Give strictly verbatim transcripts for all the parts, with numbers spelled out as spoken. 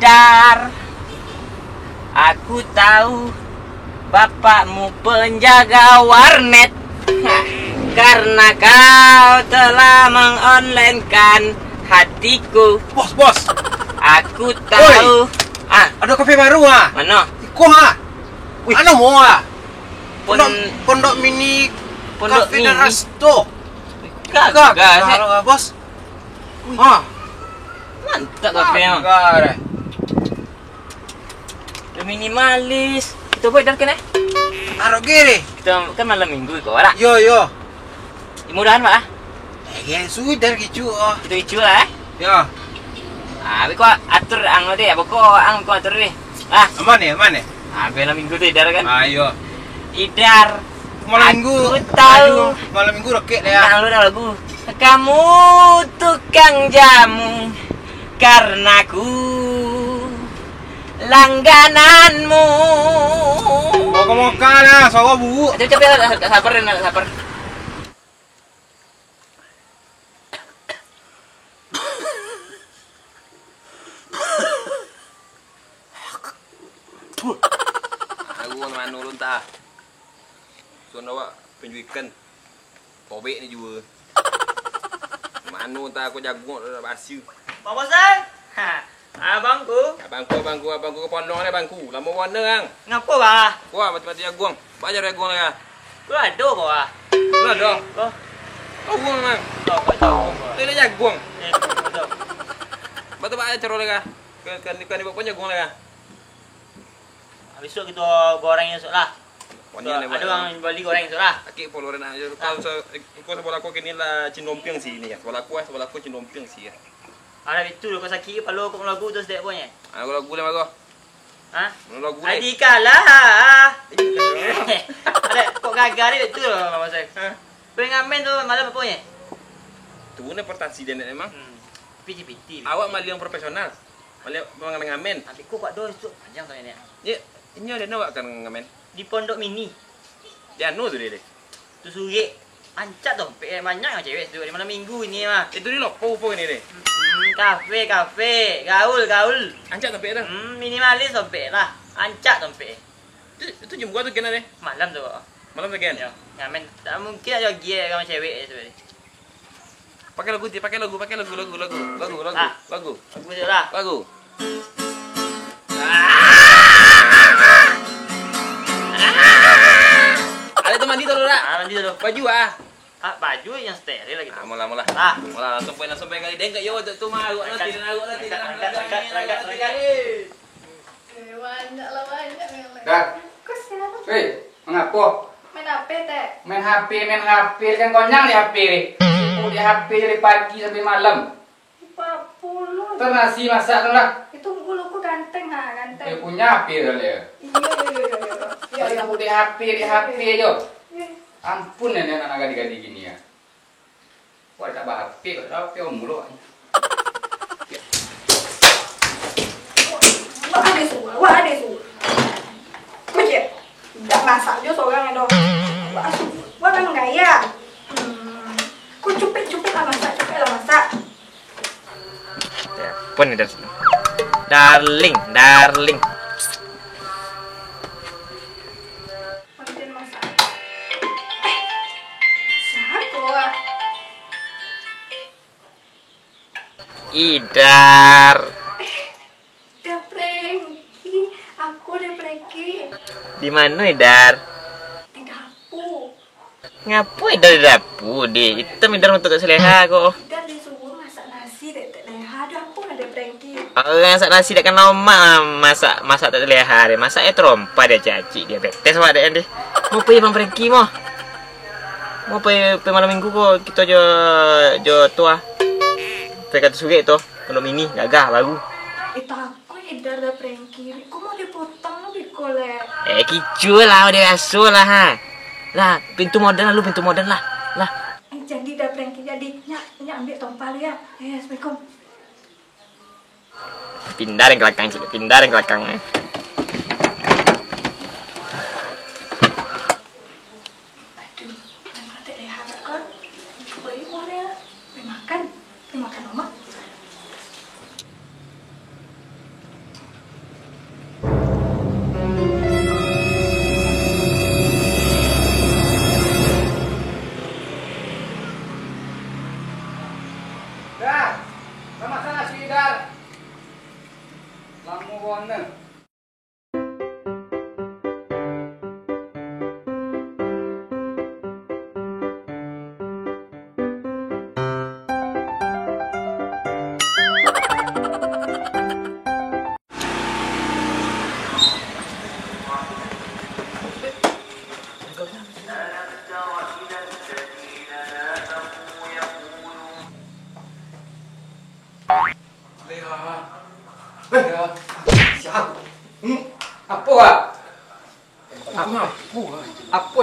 Dar, aku tahu bapakmu penjaga warnet. Karena kau telah mengonlinekan hatiku. Bos, bos. Aku tahu. Oi. Ah. Ada kafe baru, ah. Mana? Iko, ah. Wih. Anu, mau, ah. Pon-, Pondok, Pondok Mini Pondok Cafe dan Mini. Resto. Gagah, gagah, eh. Bos. Wih. Ah. Mantap kafe, ah. Gagah, eh. Minimalis. Kita buat dah kan, eh? Arok gini. Kita kan malam minggu kau, lah. Yo, yo. Mudahan, Pak, ah. Eh, ya, sudah gitu, oh. Kita icu lah, eh. Yo. Ah, beko atur ang deh, beko ang ko atur deh. Ah. Aman ya, aman ya? Ah, bela minggu tu idar kan? Ayo. Idar. Malam minggu. Aku tahu. Aduh, malam minggu roket ya. Nah, lu dah lagu. Kamu tukang jamu karena ku langgananmu. Moka-moka lah, suara buruk. Cepat, cepat, sabar, sabar. Aku mano lu entah. Tuan awak penjuikan. Kobek ni jua. Mano entah aku jaguak dah basi. Bang Bosai. Ha. Abangku. Abangku, abangku, abangku, kapolong ni abangku. Lamo bana, ang. Ngapo, bah? Wah, mati-mati jaguang. Ba caro jaguang lah, ah. Ku ado, bah. Ku ado. Ko. Jaguang, ang. Ko, ko jaguang, bah. Tu lah jaguang. Eh, ko, ko. Batu ba caro lah, ah. Ka, ka, ka ni buat pun jaguang lah, ah. Bisuak kito goreng esok lah. Ko, ado urang bali goreng esok lah. Aki poloren aja. Kau se-, kau sebelah kau kini lah cindompiang sih ini ya. Sebelah kau, sebelah kau cindompiang sih ya. Alah, itu lo, kau sakik kepala, kau lagu tu sedek punyo. Ah, kau lagu lah, Mago. Hah? Kau lagu lah. Adi kalah. Ada, kok gagal ni betul lo, Bang Bosai. Hah? Pengamen tu malam apa punyo? Tu ni pertasi dia ni memang. Hmm. Piti-piti. Awak maliang profesional. Maliang pengamen. Tapi kok kuat doh, itu panjang tu ni. Ya, ini ada nak awak kan ngamen? Di Pondok Mini. Di anu tu dia, deh. Tu surek. Ancak dompet, eh, banyak lah cewek tu di malam minggu ini mah. Itu ni lopo, lopo ini, deh. Hmm, kafe, kafe. Gaul, gaul. Ancak dompet tu? Hmm, minimalis dompet lah. Ancak dompet. Itu, itu jam berapa tu kena, deh? Malam tu. Malam tu, kan? Ya, ngamen. Tak mungkin aja gie sama cewek tu, deh. Pakai lagu ti, pakai lagu, pakai lagu, lagu, lagu, lagu, lagu, ah, lagu. Lagu je lah. Lagu. Ada tu mandi dulu dah. Ah, mandi dulu. Baju ah. Ah, baju yang steril lagi tu. Ah, mula, mula. Ah. Mula, langsung pergi, langsung pergi kali. Dengkak yo, tu mah, aruk nanti, aruk nanti, aruk nanti, aruk nanti. Eh, banyak lah, banyak yang lain. Dah. Kau siapa? Hei, mangapo? Main H P, Tek. Main H P, main H P, kan konyang di H P ni. Sibuk di H P dari pagi sampai malam. Empat puluh. Tu nasi masak tu lah. Itu bulu ku ganteng, ha, ganteng. Dia punya H P tu dia. Iya, iya, iya, iya, iya. Iya, iya. Sibuk di H P, di H P jo. Iya. Ampun, nenek anak gadis-gadis gini ya. Wah, tak ba-H P, tak ba-H P, om mulo. Wah, ada suruh, wah, ada suruh. Kau je, dak masak je seorang tu. Wah, su-, wah, kan gaya. Hmm. Kau cupik-cupik lah masak, cupik lah masak. Ya, pun ni dah. Darling, darling. Makin masak. Eh, siapa? Idar. Eh, Da Prengki. Aku Da Prengki. Di mano, Idar? Di dapur. Ngapo Idar di dapur, di? Itu Idar untuk saleha ko. Idar disuruh masak nasi dek Tek Leha. Ada apo lah Da Prengki? Urang masak nasi dak kan lomak, masak, masak Tek Leha deh. Masak e terompa deh, cacik diabetes awak dek kan deh. Mau pai Bang Prengki mo? Mau pai, pai malam minggu ko kito jo, jo tu ah. Pai ka Surek tu, Pondok Mini, gagah, baru. Eh, tak. Kok Idar Da Prengki, kok mau dipotong lo biko leh? Eh, kicuah lah, udah biaso lah, ha. Lah, pintu modern lah lu, pintu modern lah. Lah. Eh, jadi Da Prengki, jadi. Nyak, nyak ambil tompal ya. Eh, assalamualaikum. Pindah yang ke belakang, cik. Pindah yang ke belakang, eh. Aduh, jangan katek leha kan. Baik, boleh. Pergi makan. Pergi makan, Mama.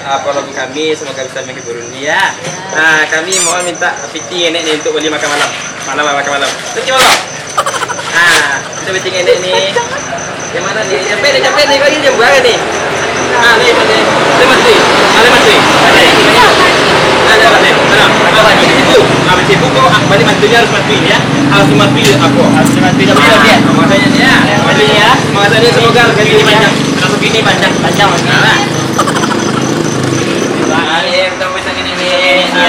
Ah, vlog kami, semoga bisa menghibur ni ya. Ah, kami mohon minta piti nenek ni untuk beli makan malam. Malam makan malam. Oke, malam. Ah, kita piti nenek ni. Yang mana ni? Capek ni, capek ni. Kau ni jam berapa ni? Ah, ni, ni. Dia mati. Ah, dia mati. Ada apa ni? Mana? Apa ni? Ibu. Ah, ibu kau, ah, balik mantunya harus mati ya. Harus mati apa? Harus mati. Ah, makanya ni ya. Mati ya. Makanya semoga rezeki ini panjang. Rezeki ini panjang, panjang. Ah. Alif, kamu bisa gini nih, ya,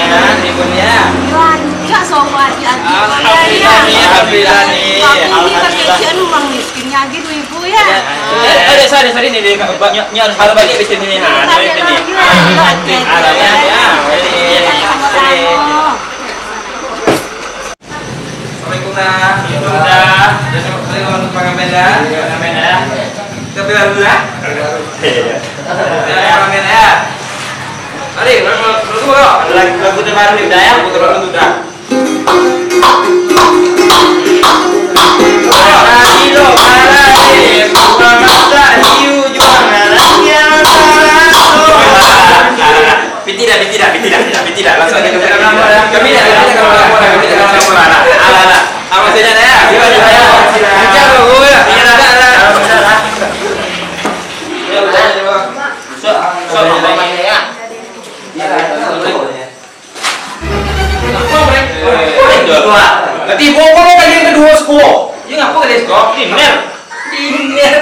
ibu ya. Banyak sobat ya. Alhamdulillah nih, alhamdulillah nih. Kami ini pakai Alhamdulillah. Cian orang miskin aja dua ribu ya. Ya. Eh, eh, sorry, sorry nih, nih, Kak. Ba-, ny-, ny-, harus balik di sini nih. Ha, balik sini. Ada lagi, ada lagi. Ada ya, ya. Sama-sama. Assalamualaikum, dah. Assalamualaikum, dah. Assalamualaikum, Bang Amel, dah. Bang Amel, dah. Kita beli dulu, dah. Iya. Ya, Bang Amel, ya. Mari, lagu, lagu, lagu. Lagu, lagu terbaru ni, dah, ya. Lagu terbaru tu, dah. Mari, lo, mari, bukan mata hiu, juang, ya. Piti dah, piti dah, piti dah, piti dah. Langsung aja ke piti. Kami dah, kami dah, kami dah, kami dah, kami dah. Alah, alah. Apa saja dah ya? Siapa, siapa, ya? Siapa, siapa, ya? Iya, dah, dah, dah. Sok, sok, sok, sok. Iya, dah, dah, dah. Apa, Bre? Apa yang kedua? Nanti bawa kau lagi yang kedua, sekuat. Ya, ngapa kalian sekuat? Ini, Mer. Diner.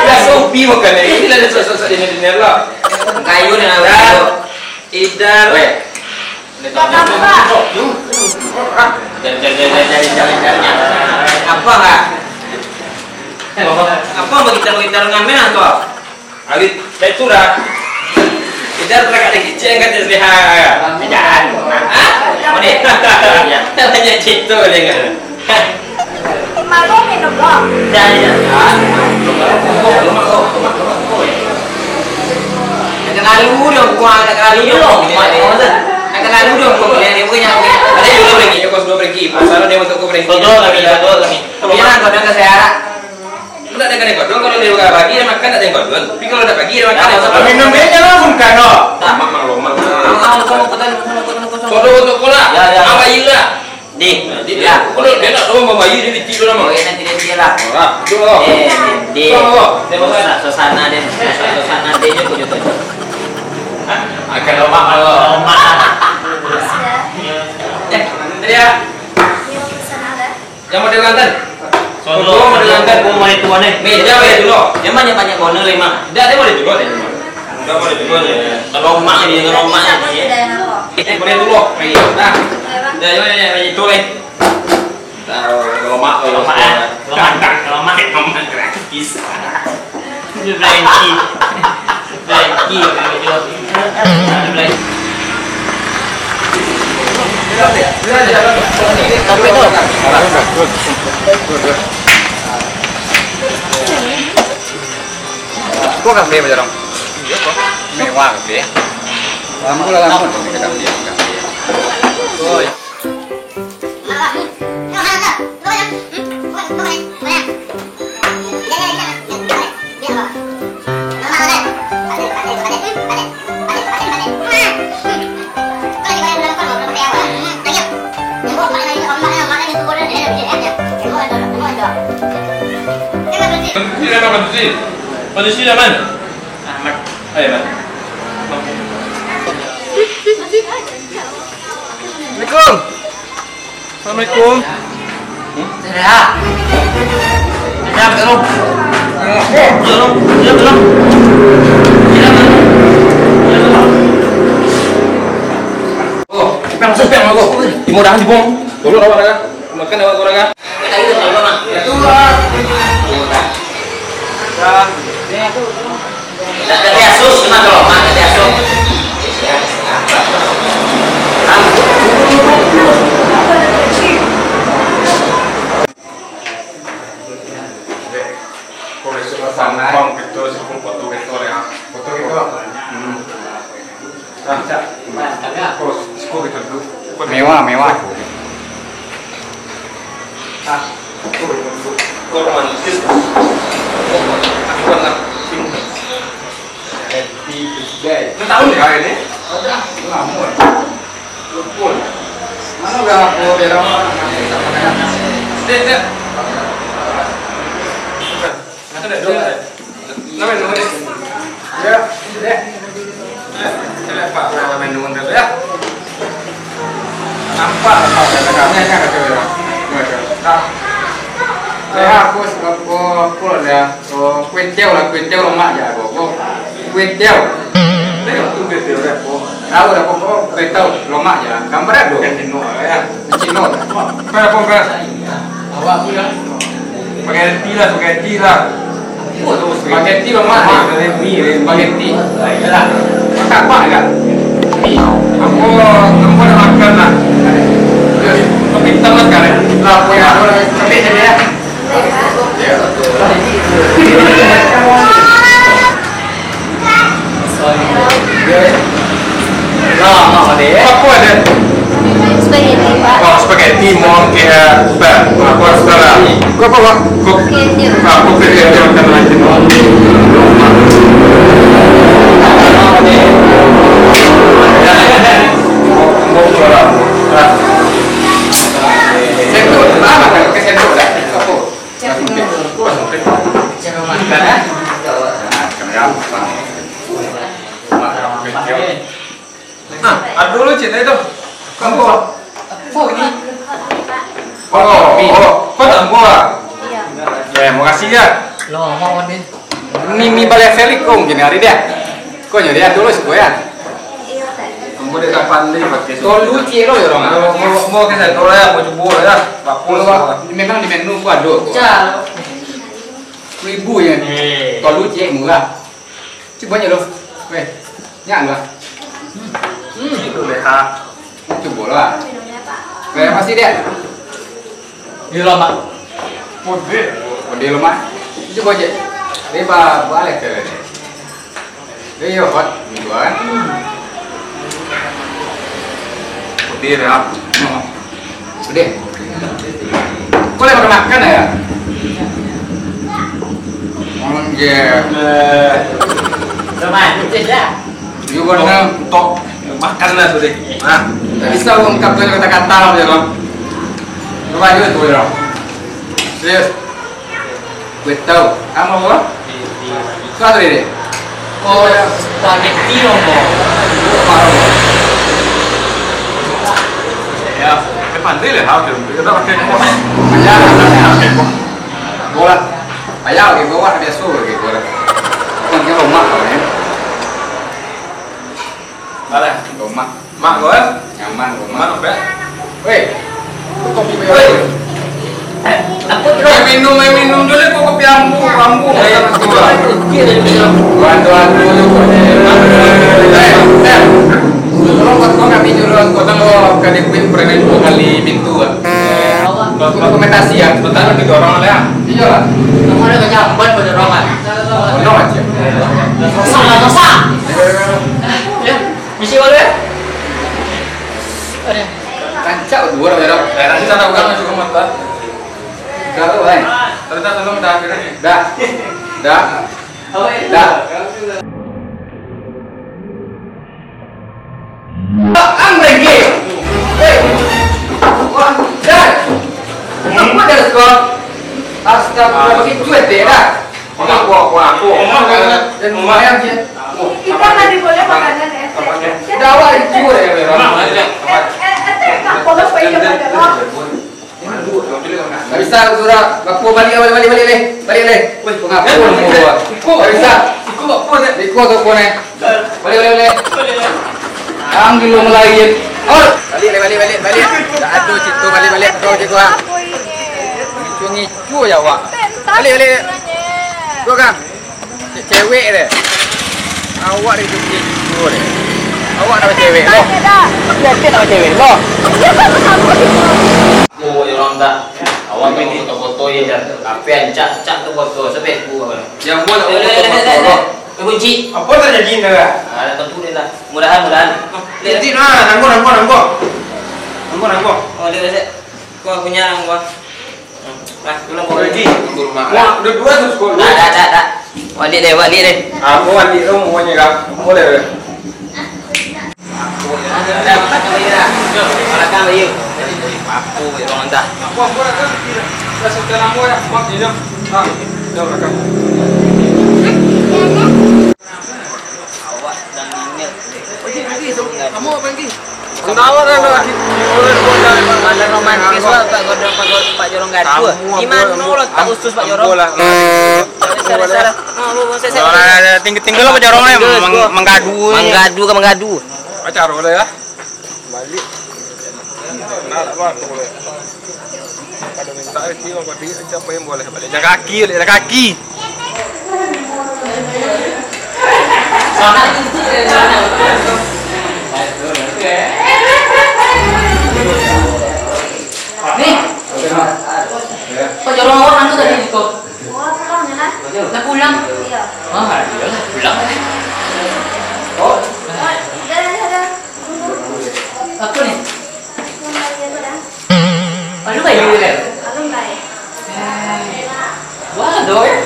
Ya, sopi makan ni. Ini lah sosok-sosok diner-diner lah. Kayu ni lah. Idar. Weh. Apa, Kak? Apa bagi taruh-taruh ngamen, Kak? Awit, dah itu dah. Kita terangkan lagi, cek angkat dia sendiri, ha, ha. Jangan. Hah? Mana? Iya. Banyak cerita dia kan. Malu minum, Bro. Ya, ya. Nak kena lu dong, gua nak kena lu dong. Nak kena lu dong, gua. Dia, dia bukannya, ada juga pergi, dia kos dua pergi. Pasal dia masuk ke pergi. Betul, kami, betul, kami. Bilang kau dah ke saya. Ndak ado kena kodong, kalau dia bagi, dia makan, ndak ado yang kodong. Tapi kalau ndak bagi, dia makan, ndak ado kodong. Minum dia jangan langsung kan, no. Mak, mak, mak. Sodo untuk kola. Ya, ya. Awak gila. Di. Nah, di dia. Kalau dia nak doang mambayi, dia licik tu nama. Oke, nanti dia, dia lah. Ah, tu lah. Eh, di. Dia bosan. Suasana dia, suasana dia je, kujut tu. Akan lompat, kalau lompat. Eh, dia. Yang model London. Sono, model London. Kau main tuan, eh. Meja, meja dulu. Yang banyak-banyak corner, Mak. Dah, dia model dulu, dia. Dah model dulu, dia. Kalau mak ni, kalau mak ni. Eh, model dulu. Nah. Dah, jom, jom, jom, itu, eh. Dah, kalau mak, kalau mak, eh. Kalau mak, kalau mak, kalau mak gratis. Blanky. Blanky, blanky. Kau kan beli macam orang. Mewah beli. Lampu lah, lampu. Oh, ya. Padusi, padusi. Padusi, aman. Ahmad. Ayo, Mat. Assalamualaikum. Assalamualaikum. Sehat. Sehat, belum? Belum, belum, belum. Belum, belum. Oh, peng masuk, peng masuk. Di mudahan di bong. Tolong awak dah. Makan awak kurang ah. Kita itu tolong ah. Itu lah. Dah. Dah, dah, dah, sus, kena tolong, Mak, dah, dah, sus. Bang, betul, sih, foto, betul, ya. Foto, betul. Hmm. Mewah, mewah. Di kedai. Lu tahu nggak ini? Ada, lama. Betul. Mana udah aku bilang? Dek, dek. Ada dek, dek. Nama nama dek? Ya, dek. Dek, dek, Pak, nama nama dek ya? Nampak, nampak, nampak, nampak, nampak, nampak. Nah. Ya, aku sebab aku, aku lah. Oh, kuentiau lah, kuentiau lemak je aku. Oh, kuentiau. Tengok tu kuentiau dah, oh. Tahu dah, pokok kuentiau lemak je lah. Gambar dah dulu. Kan Cino lah, ya. Cino. Apa, apa, apa? Awak tu dah. Spaghetti lah, spaghetti lah. Spaghetti lemak ni. Lemak ni, lemak. Spaghetti. Iyalah. Makan apa agak? Ambo, ambo dah makan lah. Tapi hitam lah sekarang. Lah, apa yang ada lah. Tapi jadi ya. Nah, apa deh? Apa ada? Spaghetti, Pak. Oh, spaghetti, mau ke, eh, apa? Apa, saudara? Kok, kok, kok? Kok? Kok? Aku ke dia, dia makan lagi. Apa deh? Mau, mau, ah. Sendok, mana kan? Ke sendok dah. Apa? Nah, ado dulu cik itu. Kamu. Oh, oh, kau tak buah? Iya. Ya, makasih ya. Lo, mau ni. Ni mi balai Felix kau mungkin hari dia. Kau nyari ado dulu sih ya. Kamu dia kapan ni pakai? Tolu cik lo ya orang. Mau, mau, mau ke sana ya, mau coba ya. Bagus. Kalau memang di menu ku ado. Cak. Ribu ya. Eh. Tolu cik murah. Cubo nyo lo. Weh, nyak lo. Hmm. Itu leha. Cubo lo. Weh, masih dia. Di rumah. Pode. Pode lo mah. Cubo je. Dia ba balik ke. Dia yo hot, gitu kan. Pode ya. Sudah. Kau lagi makan makan ya? Makan je. Romantis ya. Yo, kau nak tok makan lah sudah. Nah, tak bisa ungkapkan kata-kata lah, ya, Bang. Coba aja tu, ya. Serius. Gue tahu. Kamu apa? Suatu ini. Oh, spaghetti, Romo. Ya, eh, pandai lah, ha, kita pakai. Ayah, ayah, ayah. Bola. Ayah, oke, bola, biasa, oke, bola. Kau kira rumah, kau, ya? Alah, rumah. Mak kau, eh? Nyaman, rumah. Mak, apa? Weh, kopi, weh. Weh. Eh, apa tu? Eh, minum, eh, minum dulu, kau kopi ambu, ambu. Eh, betul. Bantu aku dulu, kau ni. Eh, eh. Tolong, kau, kau kami dulu, kau tahu, kau ada kuih pernah dua kali pintu, ah. Dokumentasi, ya. Sebentar, kita orang, ya. Iya lah. Kamu ada kerja, buat pada orang, kan? Ono aja. Susah lah, susah. Ya. Misi baru ya? Rancak dua orang, ya. Eh, rancak dah, bukan masuk rumah, tak? Kau, eh. Ternyata belum dah akhirnya. Dah. Dah. Dah. Ang lagi. Eh. Wah, dah. Apa dah skor? Astaga, begitu ya, dah. Wah, wah, wah, wah. Dan lumayan dia. Kita tadi boleh makan, eh. Dah awak itu ya, memang. Eh, eh, eh, tak boleh, boleh, boleh. Nggak bisa, sudah. Baku balik, balik, balik, balik. Balik, balik. Wih, pengakuan gua. Nggak bisa. Iko apa, Nek? Iko tu apa, Nek? Balik, balik, balik. Ang gilo melayu. Oh, balik, balik, balik, balik. Tak ada situ, balik, balik. Kau je gua. Ngicu-ngicu je awak. Balik, balik. Gua kan. Cewek deh. Awak dari kecil dulu deh. Awak nak cewek loh. Yakin nak cewek loh. Aku buat orang tak. Awak tu foto-foto je dah. Apa yang cak-cak tu foto. Sampai aku apa. Yang buat aku foto-foto loh. Eh, kunci. Apa terjadi ni lah? Ada tentu dia lah. Mudahan, mudahan. Jadi nah, nangguh, nangguh, nangguh. Nangguh, nangguh. Oh, dia rasa. Kau punya nangguh. Nah, pulang kau lagi. Wah, udah dua tu sekolah. Dah, dah, dah, dah. Baliak deh, baliak deh. Aku baliak tu, mau nyerah. Boleh, boleh. Apa, ya? Apa, ya? Apa, ya? Apa, apa, apa? Dah, sudah lama dah. Mak, minum. Ah, dah, belakang. Awak dan Ningil. Kamu apa lagi? Sendawat dah lagi. Mana romantis wak, Pak Godong, Pak Godong, Pak Jorong Gadua. Di mana letak khusus Pak Jorong? Salah, salah. Ah, bu, bu, saya, saya. Tinggal, tinggal Pak Jorong ni, meng-, menggadu ni. Menggadu ke menggadu? Acara boleh ya? Balik. Nak apa tu boleh? Pada minta rezeki, orang pada siapa yang boleh balik jalan kaki, balik jalan kaki. Ni. Kok jorong awak anu tadi, Niko? Oh, pulang je lah. Dah pulang? Iya. Ah, iya lah, pulang. Oh. Oh, dah, dah, dah. Apa ni? Alun bayar kan? Alun bayar. Eh, wah, doh, eh.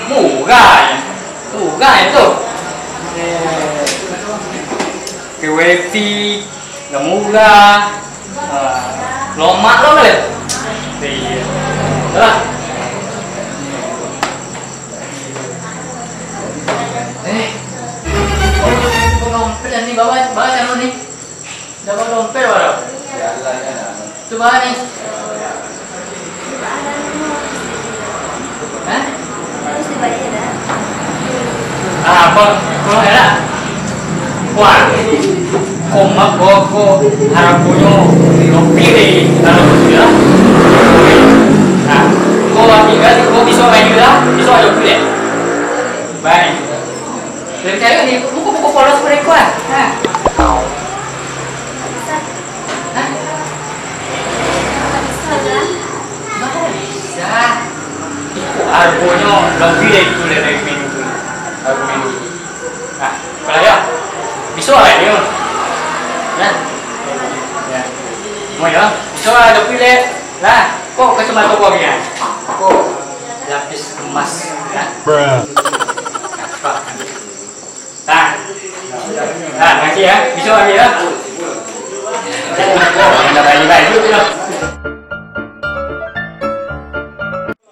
Murah, eh. Murah, eh, tu. Eh, ke wifi, dah murah. Ah, lomak lo, kan? Iya. Dah. Eh. Kok dompet ni, bawa, bawa sana ni. Dapat dompet, Bang? Tu, Bang, ni. Hah? Ah, apa? Tolong ya, nak? Wah. Kok mak gua, kok harapunyo di Rocky deh, kalau dia. Nah, kok tinggal, kok bisa main juga, bisa aja kuliah. Baik. Dari kayu ni, buka-buka polos mereka lah. Nah. Hah? Bisa. Hargonyo lebih dari itu, dari menu tu. Hargo menu. Nah, kalau ya, bisa lah ini. Nah. Ya. Mau ya? Bisa lah, tapi leh. Lah, kok kacamata kau ni, ya? Kok lapis emas, ya? Bruh. Nah, makasih ya. Bisa lagi ya. Dah balik-balik dulu.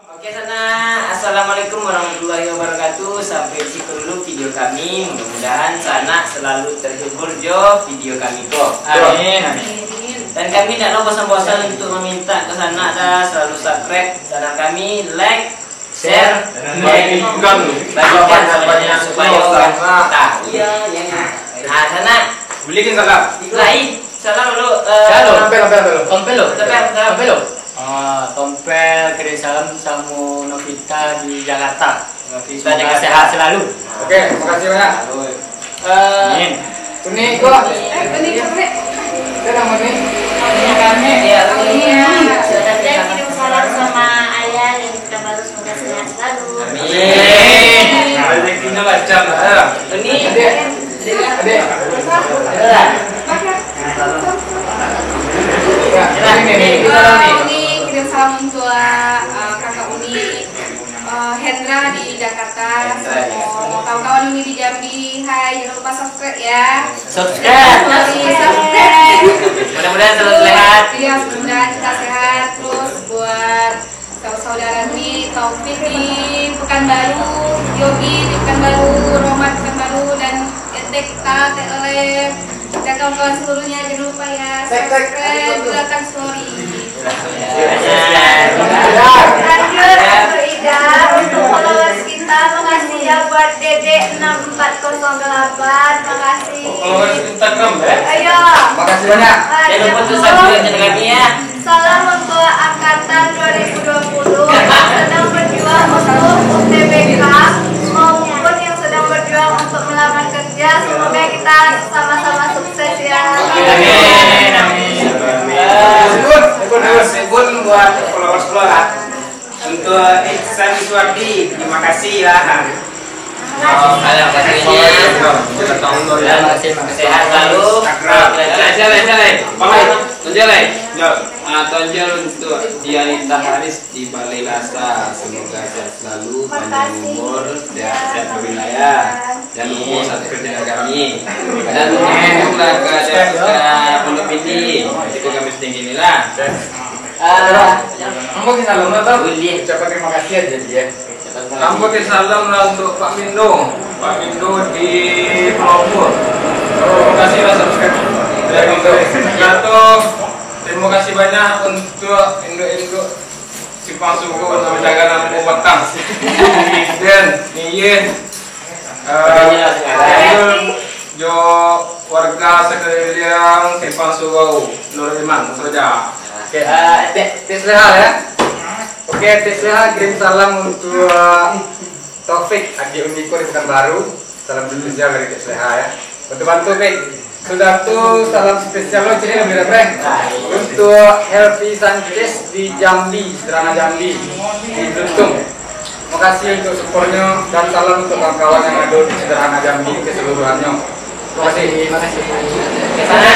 Oke, sanak. Assalamualaikum warahmatullahi wabarakatuh. Sampai di situ dulu video kami. Mudah-mudahan sanak selalu terhibur jo video kami ko. Amin, amin. Dan kami tidak mau bosan-bosan untuk meminta ke sanak dah selalu subscribe channel kami, like, share, dan bagikan, bagikan banyak-banyak supaya orang tahu. Iya, iya, iya. Nah, sanak. Bulikin salam. Lain. Salam dulu, eh, Shalom. Tompel, tompel, tompel. Tompel lo. Tompel, tompel. Tompel lo. Ah, Tompel kirim salam samo Novita di Jakarta. Novita Jakarta. Semoga sehat selalu. Oke, makasih banyak. Eh, Amin. Uni ko. Eh, Uni ko, Uni. Itu nama Uni. Uni kami. Iya, Uni. Iya. Dan kirim salam sama ayah yang kita baru, semoga sehat selalu. Amin. Amin. Rezekinya lancar lah, ya. Uni. Adik. Adik. Adik. Adik. Adik. Uni, kirim salam untuk, eh, kakak Uni. Eh, Hendra di Jakarta, Hendra, ya. Sama kawan-kawan Uni di Jambi. Hai, jangan lupa subscribe ya. Subscribe. Sorry, subscribe. Mudah-mudahan selalu sehat. Iya, mudah-mudahan kita sehat. Terus buat saudara Uni, Taufik di Pekanbaru, Yogi di Pekanbaru, Roman Pekanbaru, dan Etek kita, Tek Lele, dan kawan-kawan seluruhnya, jangan lupa ya, subscribe Belakang Story. Lanjut untuk Ida, untuk followers kita, makasih ya buat Dedek enam empat kosong delapan, makasih. Followers Instagram, ya? Iya. Makasih banyak. Jangan lupa untuk subscribe channel kami ya. Salam untuk angkatan dua ribu dua puluh yang sedang berjuang untuk U T B K maupun yang sedang berjuang untuk melamar kerja. Semoga kita sama-sama sukses ya. Amin. Amin. Sebut, sebut, sebut. Sebut buat followers keluar lah. Untuk Ihsan Suwardi, terima kasih lah. Oh, alah, pastinya. Sehat selalu. Instagram. Tonjol, eh, tonjol, eh. Tonjol, eh. Yo. Ah, tonjol untuk Dianita Haris di Balai Lasa. Semoga sehat selalu, panjang umur, sehat-sehat berwilayah. Dan umur satu kerja dengan kami. Dan mungkin lah ke, ke Pondok Pindi. Cukup kami setinggi inilah. Ah, ambo kirim salam lah, tau. Boleh. Ucapan terima kasih aja dia. Ambo kirim salam lah untuk Pak Mindo. Pak Mindo di Pulau Pur. Terima kasih lah subscribe. Dari Mindo. Jatuh. Terima kasih banyak untuk induk-induk Simpang Sugo untuk menjaga nama patang. Dan, iya. Eh, jo warga sekeliling Simpang Sugo, Nur Iman, saja. Oke, eh, Tek, Tek Sleha, ya. Oke, Tek Sleha kirim salam untuk, eh, Taufik, adik Undiko di Pekanbaru. Salam spesial dari Tek Sleha, ya. Bantu-bantu, Pik. Sudah tu, salam spesial lo, ciri lebih lebih. Untuk Helvi Sanchez di Jambi, Sederhana Jambi, di Belitung. Makasih untuk supportnya dan salam untuk kawan-kawan yang ada di Sederhana Jambi keseluruhannya. Makasih, makasih. Ke sana.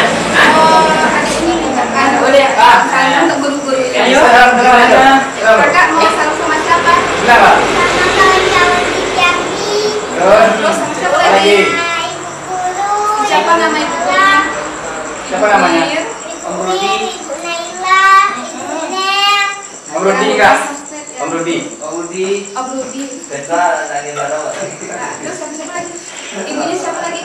Oh, ada ini, ada, ada. Boleh, Pak. Salam untuk guru-guru. Ayo, salam, salam, salam. Kakak mau salam sama siapa? Silakan. Sama kawan-kawan di Jambi. Terus? Terus sama siapa lagi? Lagi. Siapa nama ibunya? Siapa namanya? Ibu Mir, Ibu Naila, Ibu Nel. Om Rudi, Kak. Om Rudi. Om Rudi. Om Rudi. Tesa, tadi mana, Pak? Terus sama siapa lagi? Ibunya siapa lagi?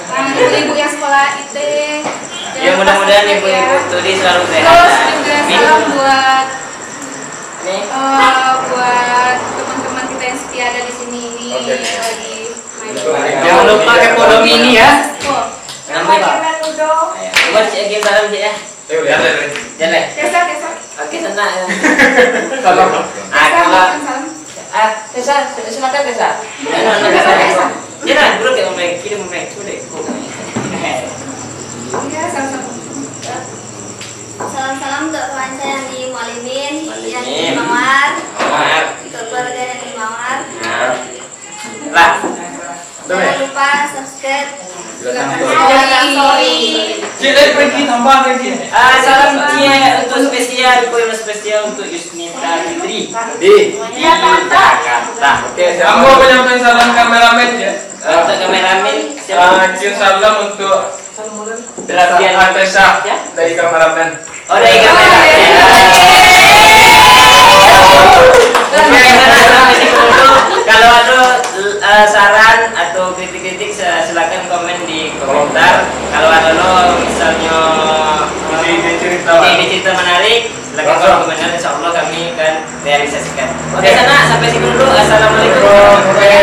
Ah, ibu-ibu yang sekolah I T. Ya, mudah-mudahan ibu-ibu itu di selalu sehat. Terus juga salam buat, eh, buat teman-teman kita yang setia ada di sini ini. Oke. Lagi main. Jangan lupa ke Podom ini ya. Oh. Nama apa? Coba cek lagi salam cek ya. Jalan. Jalan. Biasa, biasa. Oke, sana. Salam. Ah, kalau, ah, Tesa, silakan Tesa. Jangan, jangan, jangan. Jangan, dulu kayak ngomong, kiri ngomong, udah. Iya, sama-sama. Salam-salam untuk teman saya yang di Mualimin, yang di Mawar. Mawar. Untuk keluarga yang di Mawar. Nah. Lah. Jangan lupa subscribe. Silakan. Sorry. Cik, dari pergi tambah lagi. Ah, salam cie untuk spesial, kue spesial untuk Yusnita Fitri. Di? Di Jakarta. Oke, siapa? Ambo penyampaian salam kameramen ya. Untuk kameramen, siapa? Ah, kirim salam untuk Rafian. Artesa dari kameramen. Oh, dari kameramen. Oke, sampai situ dulu. Kalau ada, eh, saran atau kritik-kritik, se-, silakan komen di komentar. Kalau ada lo misalnya, eh, ide-ide cerita, ide-ide cerita menarik, silakan komen di komentar. Insya Allah kami akan realisasikan. Oke, sana, sampai situ dulu. Assalamualaikum. Oke.